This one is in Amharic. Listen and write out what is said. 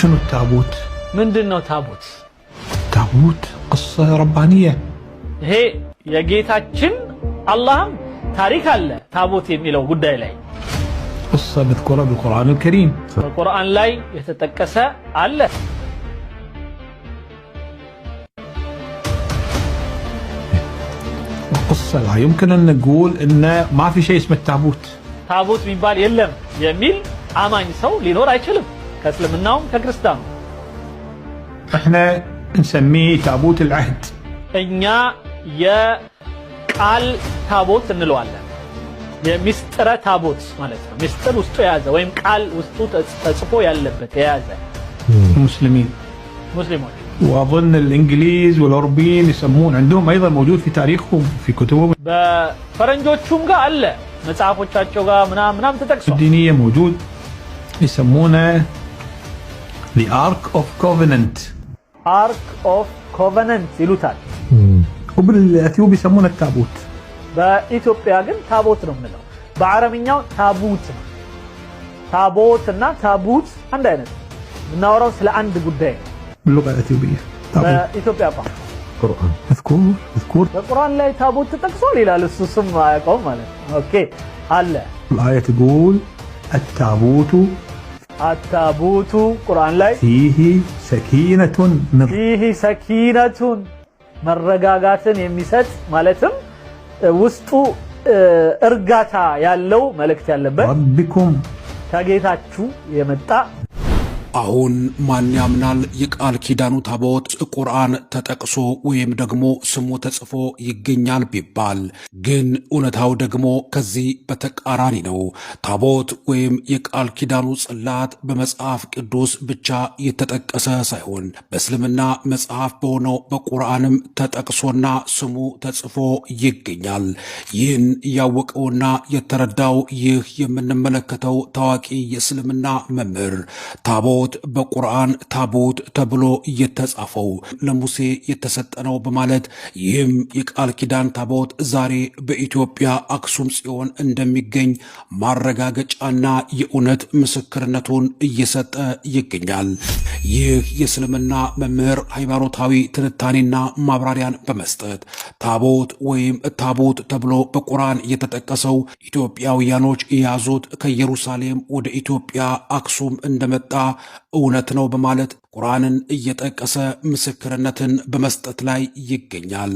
شنو التابوت؟ ምንድን ነው ታቦት? تابوت قصة ربانية. ይሄ የጌታችን አላህም ታሪክ አለ ታቦት የሚለው ጉዳይ ላይ። قصة مذكورة بالقرآن الكريم. በቁርአን ላይ የተጠቀሰ አለ። القصة لا يمكن أن نقول أن ما في شيء اسمه التابوت. ታቦት የሚባል የለም የሚል አማኝ ሰው ሊኖር አይችልም፣ ከእስልምናውም ከክርስቲያኑ። احنا نسميه تابوت العهد. እኛ የቃል ታቦት እንለዋለን። የሚስጥረ ታቦት ማለት ነው። ሚስጥር ውስጡ የያዘ ወይም ቃል ውስጡ ተጽፎ ያለበት የያዘ። المسلمين ሙስሊሞች واظن الانجليز والاوروبيين يسمون عندهم ايضا موجود في تاريخهم في كتبهم በፈረንጆቹም ጋር አለ፣ መጽሐፎቻቸው ጋር ምናምን ምናምን ተጠቅሷል። الدينيه موجود، يسمونه The Ark of Covenant. Ark of Covenant ይሉታል። وبالاثيوبي يسمونه التابوت. በኢትዮጵያ ግን ታቦት ነው የምንለው። በአረብኛው ታቡት ነው። ታቦት እና ታቡት አንድ አይነት ነው። የምናወራው ስለ አንድ ጉዳይ ነው። باللغه الاثيوبيه تابوت. በኢትዮጵያ ቋንቋ ቁርአን مذكور مذكور. በቁርአን ላይ ታቦት ተጠቅሷል ይላል። እሱ ስም አያውቀውም ማለት ነው። Okay አለ። الآية تقول التابوت التابوت ቁርአን ላይ فيه سكينة من فيه سكينة መረጋጋትን የሚሰጥ ማለትም ውስጡ እርጋታ ያለው መልእክት ያለበት ربكم. ከጌታችሁ የመጣ። አሁን ማን ያምናል? የቃል ኪዳኑ ታቦት ቁርአን ተጠቅሶ ወይም ደግሞ ስሙ ተጽፎ ይገኛል ቢባል ግን እውነታው ደግሞ ከዚህ በተቃራኒ ነው። ታቦት ወይም የቃል ኪዳኑ ጽላት በመጽሐፍ ቅዱስ ብቻ የተጠቀሰ ሳይሆን በእስልምና መጽሐፍ በሆነው በቁርአንም ተጠቅሶና ስሙ ተጽፎ ይገኛል። ይህን ያወቀውና የተረዳው ይህ የምንመለከተው ታዋቂ የእስልምና መምህር ታቦት በቁርአን ታቦት ተብሎ የተጻፈው ለሙሴ የተሰጠ ነው በማለት ይህም የቃል ኪዳን ታቦት ዛሬ በኢትዮጵያ አክሱም ጽዮን እንደሚገኝ ማረጋገጫና የእውነት ምስክርነቱን እየሰጠ ይገኛል። ይህ የእስልምና መምህር ሃይማኖታዊ ትንታኔና ማብራሪያን በመስጠት ታቦት ወይም ታቦት ተብሎ በቁርአን የተጠቀሰው ኢትዮጵያውያኖች የያዙት ከኢየሩሳሌም ወደ ኢትዮጵያ አክሱም እንደመጣ እውነት ነው በማለት ቁርአንን እየጠቀሰ ምስክርነትን በመስጠት ላይ ይገኛል።